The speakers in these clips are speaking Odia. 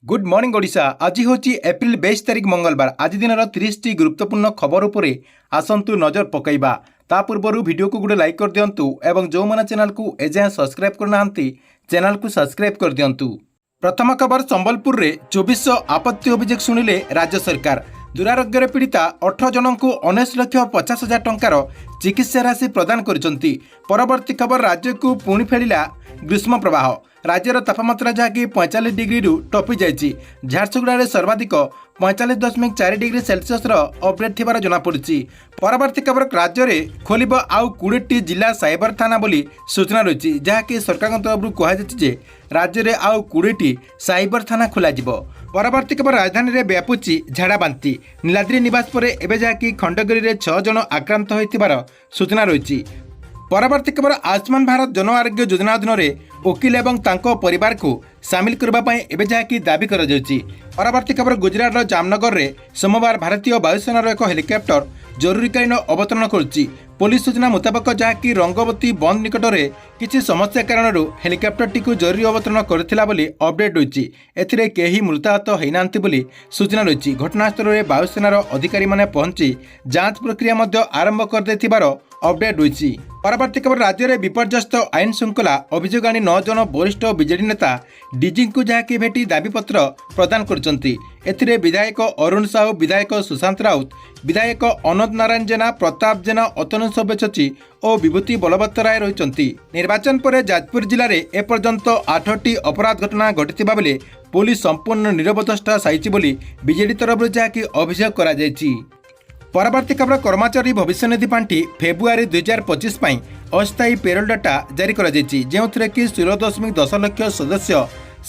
Good morning Odisha. ଆଜି ହେଉଛି ଏପ୍ରିଲ 22 ତାରିଖ, ମଙ୍ଗଳବାର। ଆଜି ଦିନର 30ଟି ଗୁରୁତ୍ୱପୂର୍ଣ୍ଣ ଖବର ଉପରେ ଆସନ୍ତୁ ନଜର ପକାଇବା। ତା ପୂର୍ବରୁ ଭିଡ଼ିଓକୁ ଗୋଟେ ଲାଇକ୍ କରିଦିଅନ୍ତୁ ଏବଂ ଯେଉଁମାନେ ଚ୍ୟାନେଲକୁ ଏଯାଏଁ ସବସ୍କ୍ରାଇବ୍ କରିନାହାନ୍ତି, ଚ୍ୟାନେଲକୁ ସବସ୍କ୍ରାଇବ୍ କରିଦିଅନ୍ତୁ। ପ୍ରଥମ ଖବର, ସମ୍ବଲପୁରରେ 2400 ଆପତ୍ତି ଅଭିଯୋଗ ଶୁଣିଲେ ରାଜ୍ୟ ସରକାର। ଦୁରାରୋଗ୍ୟରେ ପୀଡ଼ିତା 18 ଜଣଙ୍କୁ 19 ଲକ୍ଷ 50 ହଜାର ଟଙ୍କାର ଚିକିତ୍ସା ରାଶି ପ୍ରଦାନ କରିଛନ୍ତି। ପରବର୍ତ୍ତୀ ଖବର, ରାଜ୍ୟକୁ ପୁଣି ଫେରିଲା ଗ୍ରୀଷ୍ମ ପ୍ରବାହ। ରାଜ୍ୟର ତାପମାତ୍ରା ଯାହାକି 45 ଡିଗ୍ରୀରୁ ଟପି ଯାଇଛି। ଝାରସୁଗୁଡ଼ାରେ ସର୍ବାଧିକ 45.4 ଡିଗ୍ରୀ ସେଲସିୟସର ଅପଡେଟ୍ ଥିବାର ଜଣାପଡ଼ିଛି। ପରବର୍ତ୍ତୀ ଖବର, ରାଜ୍ୟରେ ଖୋଲିବ ଆଉ 20ଟି ଜିଲ୍ଲା ସାଇବର ଥାନା ବୋଲି ସୂଚନା ରହିଛି, ଯାହାକି ସରକାରଙ୍କ ତରଫରୁ କୁହାଯାଇଛି ଯେ ରାଜ୍ୟରେ ଆଉ 20ଟି ସାଇବର ଥାନା ଖୋଲାଯିବ। ପରବର୍ତ୍ତୀ ଖବର, ରାଜଧାନୀରେ ବ୍ୟାପୁଛି ଝାଡ଼ାବାନ୍ତି। ନୀଳାଦ୍ରି ନିବାସ ପରେ ଏବେ ଯାହାକି ଖଣ୍ଡଗିରିରେ ଛଅ ଜଣ ଆକ୍ରାନ୍ତ ହୋଇଥିବାର ସୂଚନା ରହିଛି। ପରବର୍ତ୍ତୀ ଖବର, ଆୟୁଷ୍ମାନ ଭାରତ ଜନ ଆରୋଗ୍ୟ ଯୋଜନା ଅଧୀନରେ ଓକିଲ ଏବଂ ତାଙ୍କ ପରିବାରକୁ ସାମିଲ କରିବା ପାଇଁ ଏବେ ଯାହାକି ଦାବି କରାଯାଉଛି। ପରବର୍ତ୍ତୀ ଖବର, ଗୁଜରାଟର ଜାମନଗରରେ ସୋମବାର ଭାରତୀୟ ବାୟୁସେନାର ଏକ ହେଲିକପ୍ଟର ଜରୁରୀକାଳୀନ ଅବତରଣ କରୁଛି। ପୋଲିସ ସୂଚନା ମୁତାବକ, ଯାହାକି ରଙ୍ଗବତୀ ବନ୍ଦ ନିକଟରେ କିଛି ସମସ୍ୟା କାରଣରୁ ହେଲିକପ୍ଟରଟିକୁ ଜରୁରୀ ଅବତରଣ କରିଥିଲା ବୋଲି ଅପଡେଟ୍ ରହିଛି। ଏଥିରେ କେହି ମୃତାହତ ହୋଇନାହାନ୍ତି ବୋଲି ସୂଚନା ରହିଛି। ଘଟଣାସ୍ଥଳରେ ବାୟୁସେନାର ଅଧିକାରୀମାନେ ପହଞ୍ଚି ଯାଞ୍ଚ ପ୍ରକ୍ରିୟା ମଧ୍ୟ ଆରମ୍ଭ କରିଦେଇଥିବାର ଅପଡେଟ୍ ରହିଛି। ପରବର୍ତ୍ତୀ ଖବର, ରାଜ୍ୟରେ ବିପର୍ଯ୍ୟସ୍ତ ଆଇନ ଶୃଙ୍ଖଳା ଅଭିଯୋଗ ଆଣି ନଅ ଜଣ ବରିଷ୍ଠ ବିଜେଡି ନେତା ଡିଜିଙ୍କୁ ଯାହାକି ଭେଟି ଦାବିପତ୍ର ପ୍ରଦାନ କରିଛନ୍ତି। ଏଥିରେ ବିଧାୟକ ଅରୁଣ ସାହୁ, ବିଧାୟକ ସୁଶାନ୍ତ ରାଉତ, ବିଧାୟକ ଅନନ୍ତ ନାରାୟଣ ଜେନା, ପ୍ରତାପ ଜେନା, ଅତନୁ ସବ୍ୟସାଚୀ ଓ ବିଭୂତି ବଳବତ୍ତରାୟ ରହିଛନ୍ତି। ନିର୍ବାଚନ ପରେ ଯାଜପୁର ଜିଲ୍ଲାରେ ଏପର୍ଯ୍ୟନ୍ତ ଆଠଟି ଅପରାଧ ଘଟଣା ଘଟିଥିବା ବେଳେ ପୋଲିସ ସମ୍ପୂର୍ଣ୍ଣ ନିରବଦ୍ରଷ୍ଟା ସାଜିଛି ବୋଲି ବିଜେଡି ତରଫରୁ ଯାହାକି ଅଭିଯୋଗ କରାଯାଇଛି। ପରବର୍ତ୍ତୀ ଖବର, କର୍ମଚାରୀ ଭବିଷ୍ୟନିଧି ପାଣ୍ଠି ଫେବୃଆରୀ 2025 ପାଇଁ ଅସ୍ଥାୟୀ ପେରୋଲ ଡାଟା ଜାରି କରାଯାଇଛି, ଯେଉଁଥିରେ କି 16.10 ଲକ୍ଷ ସଦସ୍ୟ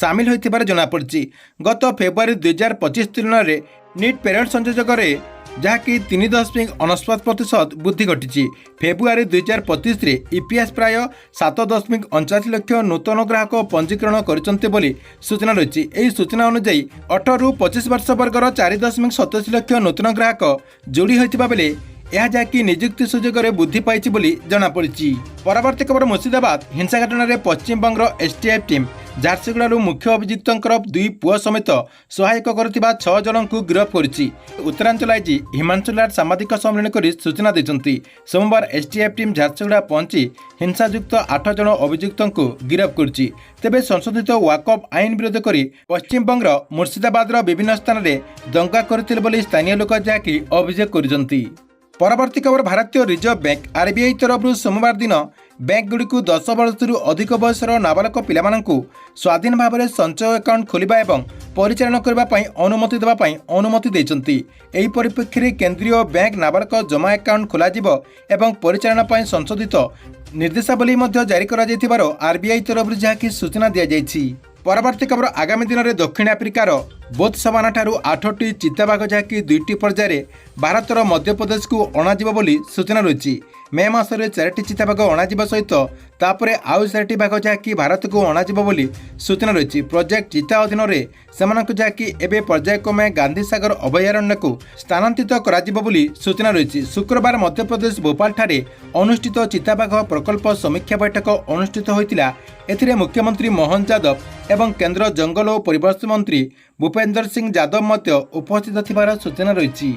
ସାମିଲ ହୋଇଥିବାର ଜଣାପଡ଼ିଛି। ଗତ ଫେବୃଆରୀ 2025 ତୁଳନାରେ ନିଟ୍ ପେରୋଲ ସଂଯୋଜକରେ ଯାହାକି 3.59% ବୃଦ୍ଧି ଘଟିଛି। ଫେବୃଆରୀ 2025ରେ ଇପିଏସ୍ ପ୍ରାୟ 7.39 ଲକ୍ଷ ନୂତନ ଗ୍ରାହକ ପଞ୍ଜୀକରଣ କରିଛନ୍ତି ବୋଲି ସୂଚନା ରହିଛି। ଏହି ସୂଚନା ଅନୁଯାୟୀ, 18ରୁ 25 ବର୍ଷ ବର୍ଗର 4.27 ଲକ୍ଷ ନୂତନ ଗ୍ରାହକ ଯୋଡ଼ି ହୋଇଥିବା ବେଳେ ଏହା ଯାହାକି ନିଯୁକ୍ତି ସୁଯୋଗରେ ବୃଦ୍ଧି ପାଇଛି ବୋଲି ଜଣାପଡ଼ିଛି। ପରବର୍ତ୍ତୀ ଖବର, ମୁର୍ଶିଦାବାଦ ହିଂସା ଘଟଣାରେ ପଶ୍ଚିମବଙ୍ଗର ଏସ୍ଟିଏଫ୍ ଟିମ୍ ଝାରସୁଗୁଡ଼ାରୁ ମୁଖ୍ୟ ଅଭିଯୁକ୍ତଙ୍କର ଦୁଇ ପୁଅ ସମେତ ସହାୟକ କରୁଥିବା ଛଅ ଜଣଙ୍କୁ ଗିରଫ କରିଛି। ଉତ୍ତରାଞ୍ଚଳ ଆଇଜି ହିମାଂଶୁ ଲାଟ ସାମ୍ବାଦିକ ସମ୍ମିଳନୀ କରି ସୂଚନା ଦେଇଛନ୍ତି। ସୋମବାର ଏସ୍ଟିଏଫ୍ ଟିମ୍ ଝାରସୁଗୁଡ଼ା ପହଞ୍ଚି ହିଂସାଯୁକ୍ତ ଆଠ ଜଣ ଅଭିଯୁକ୍ତଙ୍କୁ ଗିରଫ କରିଛି। ତେବେ ସଂଶୋଧିତ ୱାକଫ୍ ଆଇନ ବିରୋଧ କରି ପଶ୍ଚିମବଙ୍ଗର ମୁର୍ଶିଦାବାଦର ବିଭିନ୍ନ ସ୍ଥାନରେ ଦଙ୍ଗା କରିଥିଲେ ବୋଲି ସ୍ଥାନୀୟ ଲୋକ ଯାହାକି ଅଭିଯୋଗ କରିଛନ୍ତି। ପରବର୍ତ୍ତୀ ଖବର, ଭାରତୀୟ ରିଜର୍ଭ ବ୍ୟାଙ୍କ ଆରବିଆଇ ତରଫରୁ ସୋମବାର ଦିନ ବ୍ୟାଙ୍କଗୁଡ଼ିକୁ 10 ବର୍ଷରୁ ଅଧିକ ବୟସର ନାବାଳକ ପିଲାମାନଙ୍କୁ ସ୍ୱାଧୀନ ଭାବରେ ସଞ୍ଚୟ ଆକାଉଣ୍ଟ ଖୋଲିବା ଏବଂ ପରିଚାଳନା କରିବା ପାଇଁ ଅନୁମତି ଦେବା ପାଇଁ ଅନୁମତି ଦେଇଛନ୍ତି। ଏହି ପରିପ୍ରେକ୍ଷୀରେ କେନ୍ଦ୍ରୀୟ ବ୍ୟାଙ୍କ ନାବାଳକ ଜମା ଆକାଉଣ୍ଟ ଖୋଲାଯିବ ଏବଂ ପରିଚାଳନା ପାଇଁ ସଂଶୋଧିତ ନିର୍ଦ୍ଦେଶାବଳୀ ମଧ୍ୟ ଜାରି କରାଯାଇଥିବାର ଆରବିଆଇ ତରଫରୁ ଯାହାକି ସୂଚନା ଦିଆଯାଇଛି। ପରବର୍ତ୍ତୀ ଖବର, ଆଗାମୀ ଦିନରେ ଦକ୍ଷିଣ ଆଫ୍ରିକାର ବୋତ୍ସବାନାଠାରୁ ଆଠଟି ଚିତାବାଘ ଯାହାକି ଦୁଇଟି ପର୍ଯ୍ୟାୟରେ ଭାରତର ମଧ୍ୟପ୍ରଦେଶକୁ ଅଣାଯିବ ବୋଲି ସୂଚନା ରହିଛି। ମେ ମାସରେ ଚାରିଟି ଚିତାବାଘ ଅଣାଯିବା ସହିତ ତାପରେ ଆଉ ଚାରିଟି ବାଘ ଯାହାକି ଭାରତକୁ ଅଣାଯିବ ବୋଲି ସୂଚନା ରହିଛି। ପ୍ରୋଜେକ୍ଟ ଚିତା ଅଧୀନରେ ସେମାନଙ୍କୁ ଯାହାକି ଏବେ ପର୍ଯ୍ୟାୟକ୍ରମେ ଗାନ୍ଧୀ ସାଗର ଅଭୟାରଣ୍ୟକୁ ସ୍ଥାନାନ୍ତରିତ କରାଯିବ ବୋଲି ସୂଚନା ରହିଛି। ଶୁକ୍ରବାର ମଧ୍ୟପ୍ରଦେଶ ଭୋପାଳଠାରେ ଅନୁଷ୍ଠିତ ଚିତାବାଘ ପ୍ରକଳ୍ପ ସମୀକ୍ଷା ବୈଠକ ଅନୁଷ୍ଠିତ ହୋଇଥିଲା। ଏଥିରେ ମୁଖ୍ୟମନ୍ତ୍ରୀ ମୋହନ ଯାଦବ ଏବଂ କେନ୍ଦ୍ର ଜଙ୍ଗଲ ଓ ପରିବେଶ ମନ୍ତ୍ରୀ ଭୂପେନ୍ଦ୍ର ସିଂ ଯାଦବ ମଧ୍ୟ ଉପସ୍ଥିତ ଥିବାର ସୂଚନା ରହିଛି।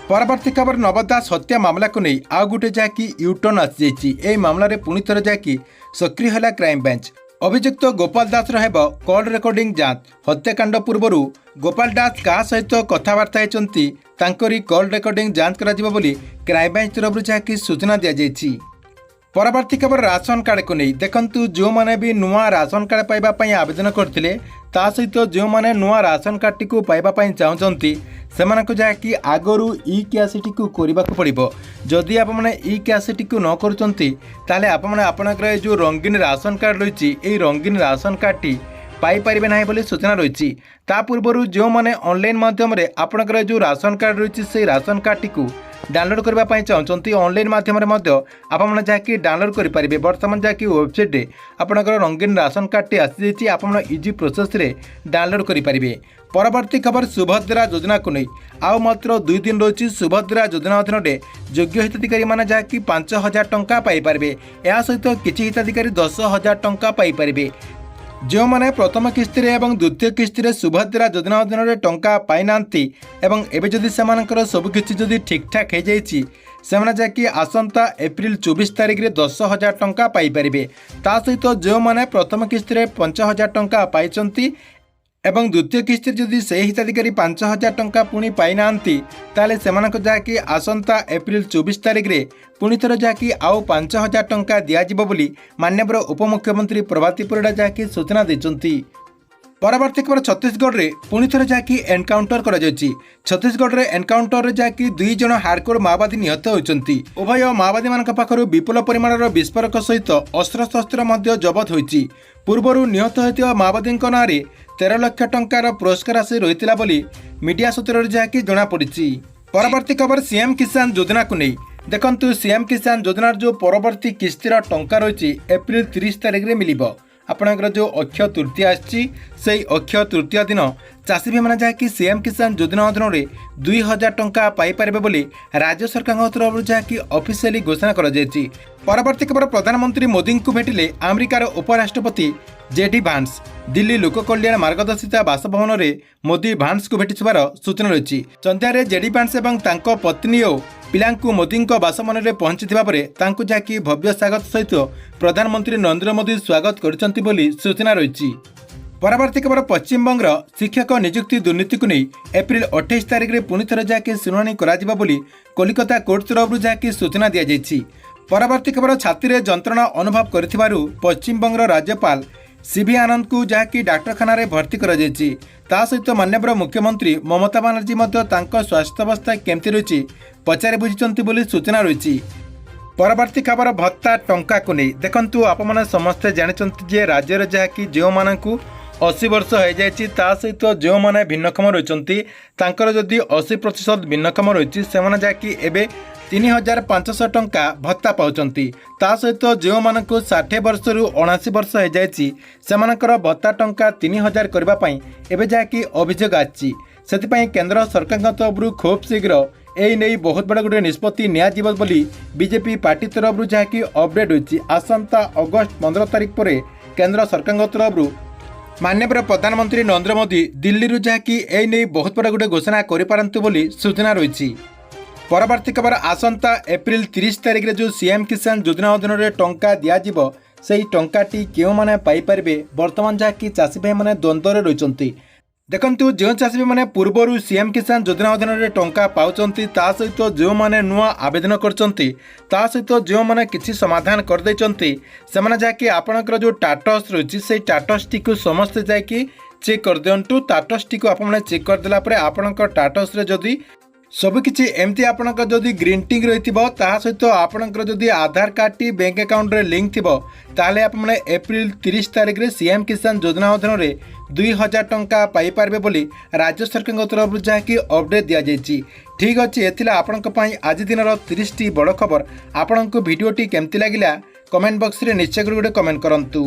ପରବର୍ତ୍ତୀ ଖବର, ନବ ଦାସ ହତ୍ୟା ମାମଲାକୁ ନେଇ ଆଉ ଗୋଟେ ଯାହାକି ୟୁଟର୍ନ ଆସିଯାଇଛି। ଏହି ମାମଲାରେ ପୁଣି ଥରେ ଯାହାକି ସକ୍ରିୟ ହେଲା କ୍ରାଇମବ୍ରାଞ୍ଚ। ଅଭିଯୁକ୍ତ ଗୋପାଳ ଦାସର ହେବ କଲ୍ ରେକର୍ଡିଂ ଯାଞ୍ଚ। ହତ୍ୟାକାଣ୍ଡ ପୂର୍ବରୁ ଗୋପାଳ ଦାସ କାହା ସହିତ କଥାବାର୍ତ୍ତା ହୋଇଛନ୍ତି, ତାଙ୍କରି କଲ୍ ରେକର୍ଡିଂ ଯାଞ୍ଚ କରାଯିବ ବୋଲି କ୍ରାଇମବ୍ରାଞ୍ଚ ତରଫରୁ ଯାହାକି ସୂଚନା ଦିଆଯାଇଛି। ପରବର୍ତ୍ତୀ ଖବର, ରାସନ କାର୍ଡ଼କୁ ନେଇ ଦେଖନ୍ତୁ, ଯେଉଁମାନେ ବି ନୂଆ ରାସନ କାର୍ଡ଼ ପାଇବା ପାଇଁ ଆବେଦନ କରିଥିଲେ, ତା ସହିତ ଯେଉଁମାନେ ନୂଆ ରାସନ କାର୍ଡ଼ଟିକୁ ପାଇବା ପାଇଁ ଚାହୁଁଛନ୍ତି, ସେମାନଙ୍କୁ ଯାହାକି ଆଗରୁ ଇ କେୱାଇସିଟିକୁ କରିବାକୁ ପଡ଼ିବ। ଯଦି ଆପଣମାନେ ଇ କେୱାଇସିଟିକୁ ନ କରୁଛନ୍ତି, ତାହେଲେ ଆପଣମାନେ ଆପଣଙ୍କର ଏ ଯେଉଁ ରଙ୍ଗୀନ ରାସନ କାର୍ଡ଼ ରହିଛି, ଏଇ ରଙ୍ଗୀନ ରାସନ କାର୍ଡ଼ଟି ପାଇପାରିବେ ନାହିଁ ବୋଲି ସୂଚନା ରହିଛି। ତା ପୂର୍ବରୁ ଯେଉଁମାନେ ଅନଲାଇନ୍ ମାଧ୍ୟମରେ ଆପଣଙ୍କର ଯେଉଁ ରାସନ କାର୍ଡ଼ ରହିଛି, ସେଇ ରାସନ କାର୍ଡ଼ଟିକୁ ଡାଉନଲୋଡ଼ କରିବା ପାଇଁ ଚାହୁଁଛନ୍ତି, ଅନଲାଇନ୍ ମାଧ୍ୟମରେ ମଧ୍ୟ ଆପଣମାନେ ଯାହାକି ଡାଉନଲୋଡ଼ କରିପାରିବେ। ବର୍ତ୍ତମାନ ଯାହାକି ୱେବସାଇଟ୍ରେ ଆପଣଙ୍କର ରଙ୍ଗୀନ ରାସନ କାର୍ଡ଼ଟି ଆସିଯାଇଛି, ଆପଣ ଇଜି ପ୍ରୋସେସ୍ରେ ଡାଉନଲୋଡ଼ କରିପାରିବେ। ପରବର୍ତ୍ତୀ ଖବର, ସୁଭଦ୍ରା ଯୋଜନାକୁ ନେଇ ଆଉ ମାତ୍ର 2 ଦିନ ରହିଛି। ସୁଭଦ୍ରା ଯୋଜନା ଅଧୀନରେ ଯୋଗ୍ୟ ହିତାଧିକାରୀମାନେ ଯାହାକି 5000 ଟଙ୍କା ପାଇପାରିବେ। ଏହା ସହିତ କିଛି ହିତାଧିକାରୀ 10,000 ଟଙ୍କା ପାଇପାରିବେ। ଯେଉଁମାନେ ପ୍ରଥମ କିସ୍ତିରେ ଏବଂ ଦ୍ୱିତୀୟ କିସ୍ତିରେ ସୁଭଦ୍ରା ଯୋଜନା ଅଧୀନରେ ଟଙ୍କା ପାଇନାହାନ୍ତି ଏବଂ ଏବେ ଯଦି ସେମାନଙ୍କର ସବୁକିଛି ଯଦି ଠିକ୍ଠାକ୍ ହେଇଯାଇଛି, ସେମାନେ ଯାହାକି ଆସନ୍ତା ଏପ୍ରିଲ 24 ତାରିଖରେ 10,000 ଟଙ୍କା ପାଇପାରିବେ। ତା ସହିତ ଯେଉଁମାନେ ପ୍ରଥମ କିସ୍ତିରେ 5,000 ଟଙ୍କା ପାଇଛନ୍ତି ଏବଂ ଦ୍ୱିତୀୟ କିସ୍ତିରେ ଯଦି ସେହି ହିତାଧିକାରୀ 5,000 ଟଙ୍କା ପୁଣି ପାଇନାହାନ୍ତି, ତାହେଲେ ସେମାନଙ୍କୁ ଯାହାକି ଆସନ୍ତା ଏପ୍ରିଲ 24 ତାରିଖରେ ପୁଣି ଥରେ ଯାହାକି ଆଉ 5,000 ଟଙ୍କା ଦିଆଯିବ ବୋଲି ମାନ୍ୟବର ଉପମୁଖ୍ୟମନ୍ତ୍ରୀ ପ୍ରଭାତୀ ପରିଡ଼ା ଯାହାକି ସୂଚନା ଦେଇଛନ୍ତି। ପରବର୍ତ୍ତୀ ଖବର, ଛତିଶଗଡ଼ରେ ପୁଣି ଥରେ ଯାହାକି ଏନକାଉଣ୍ଟର କରାଯାଇଛି। ଛତିଶଗଡ଼ରେ ଏନକାଉଣ୍ଟରରେ ଯାହାକି ଦୁଇ ଜଣ ହାର୍ଡକୋର ମାଓବାଦୀ ନିହତ ହୋଇଛନ୍ତି। ଉଭୟ ମାଓବାଦୀମାନଙ୍କ ପାଖରୁ ବିପୁଳ ପରିମାଣର ବିସ୍ଫୋରକ ସହିତ ଅସ୍ତ୍ରଶସ୍ତ୍ର ମଧ୍ୟ ଜବତ ହୋଇଛି। ପୂର୍ବରୁ ନିହତ ହୋଇଥିବା ମାଓବାଦୀଙ୍କ ନାଁରେ 13 ଲକ୍ଷ ଟଙ୍କାର ପୁରସ୍କାର ରାଶି ରହିଥିଲା ବୋଲି ମିଡିଆ ସୂତ୍ରରେ ଯାହାକି ଜଣାପଡ଼ିଛି। ପରବର୍ତ୍ତୀ ଖବର ସିଏମ୍ କିଷାନ ଯୋଜନାକୁ ନେଇ। ଦେଖନ୍ତୁ, ସିଏମ୍ କିଷାନ ଯୋଜନାର ଯେଉଁ ପରବର୍ତ୍ତୀ କିସ୍ତିର ଟଙ୍କା ରହିଛି, ଏପ୍ରିଲ 30 ତାରିଖରେ ମିଳିବ। ଆପଣଙ୍କର ଯେଉଁ ଅକ୍ଷୟ ତୃତୀୟା ଆସିଛି, ସେଇ ଅକ୍ଷୟ ତୃତୀୟା ଦିନ ଚାଷୀ ଭାଇମାନେ ଯାହାକି ସିଏମ୍ କିଷାନ ଯୋଜନା ଅଧୀନରେ 2,000 ଟଙ୍କା ପାଇପାରିବେ ବୋଲି ରାଜ୍ୟ ସରକାରଙ୍କ ତରଫରୁ ଯାହାକି ଅଫିସିଆଲି ଘୋଷଣା କରାଯାଇଛି। ପରବର୍ତ୍ତୀ ଖବର, ପ୍ରଧାନମନ୍ତ୍ରୀ ମୋଦିଙ୍କୁ ଭେଟିଲେ ଆମେରିକାର ଉପରାଷ୍ଟ୍ରପତି ଜେଡି ଭାନ୍ସ। ଦିଲ୍ଲୀ ଲୋକ କଲ୍ୟାଣ ମାର୍ଗଦର୍ଶିତ ବାସଭବନରେ ମୋଦି ଭାନ୍ସକୁ ଭେଟିଥିବାର ସୂଚନା ରହିଛି। ସନ୍ଧ୍ୟାରେ ଜେଡି ଭାନ୍ସ ଏବଂ ତାଙ୍କ ପତ୍ନୀ ଓ ପିଲାଙ୍କୁ ମୋଦିଙ୍କ ବାସଭବନରେ ପହଞ୍ଚିଥିବା ପରେ ତାଙ୍କୁ ଯାହାକି ଭବ୍ୟ ସ୍ୱାଗତ ସହିତ ପ୍ରଧାନମନ୍ତ୍ରୀ ନରେନ୍ଦ୍ର ମୋଦି ସ୍ୱାଗତ କରିଛନ୍ତି ବୋଲି ସୂଚନା ରହିଛି। ପରବର୍ତ୍ତୀ ଖବର, ପଶ୍ଚିମବଙ୍ଗର ଶିକ୍ଷକ ନିଯୁକ୍ତି ଦୁର୍ନୀତିକୁ ନେଇ ଏପ୍ରିଲ 28 ତାରିଖରେ ପୁଣି ଥରେ ଯାହାକି ଶୁଣାଣି କରାଯିବ ବୋଲି କଲିକତା କୋର୍ଟ ତରଫରୁ ଯାହାକି ସୂଚନା ଦିଆଯାଇଛି। ପରବର୍ତ୍ତୀ ଖବର, ଛାତିରେ ଯନ୍ତ୍ରଣା ଅନୁଭବ କରିଥିବାରୁ ପଶ୍ଚିମବଙ୍ଗର ରାଜ୍ୟପାଳ ସିଭି ଆନନ୍ଦଙ୍କୁ ଯାହାକି ଡାକ୍ତରଖାନାରେ ଭର୍ତ୍ତି କରାଯାଇଛି। ତା ସହିତ ମାନ୍ୟବର ମୁଖ୍ୟମନ୍ତ୍ରୀ ମମତା ବାନାର୍ଜୀ ମଧ୍ୟ ତାଙ୍କ ସ୍ୱାସ୍ଥ୍ୟାବସ୍ଥା କେମିତି ରହିଛି ପଚାରି ବୁଝିଛନ୍ତି ବୋଲି ସୂଚନା ରହିଛି। ପରବର୍ତ୍ତୀ ଖବର ଭତ୍ତା ଟଙ୍କାକୁ ନେଇ। ଦେଖନ୍ତୁ, ଆପଣମାନେ ସମସ୍ତେ ଜାଣିଛନ୍ତି ଯେ ରାଜ୍ୟରେ ଯାହାକି ଯେଉଁମାନଙ୍କୁ 80 ବର୍ଷ ହୋଇଯାଇଛି, ତା ସହିତ ଯେଉଁମାନେ ଭିନ୍ନକ୍ଷମ ରହିଛନ୍ତି, ତାଙ୍କର ଯଦି 80% ଭିନ୍ନକ୍ଷମ ରହିଛି, ସେମାନେ ଯାହାକି ଏବେ 3,500 ଟଙ୍କା ଭତ୍ତା ପାଉଛନ୍ତି। ତା ସହିତ ଯେଉଁମାନଙ୍କୁ 60 ବର୍ଷରୁ 79 ବର୍ଷ ହୋଇଯାଇଛି, ସେମାନଙ୍କର ଭତ୍ତା ଟଙ୍କା 3,000 କରିବା ପାଇଁ ଏବେ ଯାହାକି ଅଭିଯୋଗ ଆସିଛି। ସେଥିପାଇଁ କେନ୍ଦ୍ର ସରକାରଙ୍କ ତରଫରୁ ଖୁବ୍ ଶୀଘ୍ର ଏହି ନେଇ ବହୁତ ବଡ଼ ଗୋଟିଏ ନିଷ୍ପତ୍ତି ନିଆଯିବ ବୋଲି ବିଜେପି ପାର୍ଟି ତରଫରୁ ଯାହାକି ଅପଡେଟ୍ ହୋଇଛି। ଆସନ୍ତା ଅଗଷ୍ଟ 15 ତାରିଖ ପରେ କେନ୍ଦ୍ର ସରକାରଙ୍କ ତରଫରୁ ମାନ୍ୟବର ପ୍ରଧାନମନ୍ତ୍ରୀ ନରେନ୍ଦ୍ର ମୋଦି ଦିଲ୍ଲୀରୁ ଯାହାକି ଏହି ନେଇ ବହୁତ ବଡ଼ ଗୋଟିଏ ଘୋଷଣା କରିପାରନ୍ତି ବୋଲି ସୂଚନା ରହିଛି। ପରବର୍ତ୍ତୀ ଖବର, ଆସନ୍ତା ଏପ୍ରିଲ 30 ତାରିଖରେ ଯେଉଁ ସିଏମ୍ କିଷାନ ଯୋଜନା ଅଧୀନରେ ଟଙ୍କା ଦିଆଯିବ, ସେହି ଟଙ୍କାଟି କେଉଁମାନେ ପାଇପାରିବେ? ବର୍ତ୍ତମାନ ଯାହାକି ଚାଷୀ ଭାଇମାନେ ଦ୍ୱନ୍ଦ୍ୱରେ ରହିଛନ୍ତି। ଦେଖନ୍ତୁ, ଯେଉଁ ଚାଷୀମାନେ ପୂର୍ବରୁ ସିଏମ୍ କିଷାନ ଯୋଜନା ଅଧୀନରେ ଟଙ୍କା ପାଉଛନ୍ତି, ତା ସହିତ ଯେଉଁମାନେ ନୂଆ ଆବେଦନ କରିଛନ୍ତି, ତା ସହିତ ଯେଉଁମାନେ କିଛି ସମାଧାନ କରିଦେଇଛନ୍ତି, ସେମାନେ ଯାହାକି ଆପଣଙ୍କର ଯେଉଁ ଷ୍ଟାଟସ୍ ରହିଛି, ସେଇ ଷ୍ଟାଟସ୍ଟିକୁ ସମସ୍ତେ ଯାଇକି ଚେକ୍ କରିଦିଅନ୍ତୁ। ଷ୍ଟାଟସ୍ଟିକୁ ଆପଣମାନେ ଚେକ୍ କରିଦେଲା ପରେ ଆପଣଙ୍କ ଷ୍ଟାଟସ୍ରେ ଯଦି ସବୁକିଛି ଏମିତି ଆପଣଙ୍କର ଯଦି ଗ୍ରୀନ୍ ଟିକ୍ ରହିଥିବ, ତାହା ସହିତ ଆପଣଙ୍କର ଯଦି ଆଧାର କାର୍ଡ଼ଟି ବ୍ୟାଙ୍କ ଆକାଉଣ୍ଟରେ ଲିଙ୍କ୍ ଥିବ, ତାହେଲେ ଆପଣମାନେ ଏପ୍ରିଲ 30 ତାରିଖରେ ସିଏମ୍ କିଷାନ ଯୋଜନା ଅଧୀନରେ 2,000 ଟଙ୍କା ପାଇପାରିବେ ବୋଲି ରାଜ୍ୟ ସରକାରଙ୍କ ତରଫରୁ ଯାହାକି ଅପଡେଟ୍ ଦିଆଯାଇଛି। ଠିକ୍ ଅଛି, ଏ ଥିଲା ଆପଣଙ୍କ ପାଇଁ ଆଜି ଦିନର 30ଟି ବଡ଼ ଖବର। ଆପଣଙ୍କୁ ଭିଡ଼ିଓଟି କେମିତି ଲାଗିଲା, କମେଣ୍ଟ ବକ୍ସରେ ନିଶ୍ଚୟ କରି ଗୋଟେ କମେଣ୍ଟ କରନ୍ତୁ।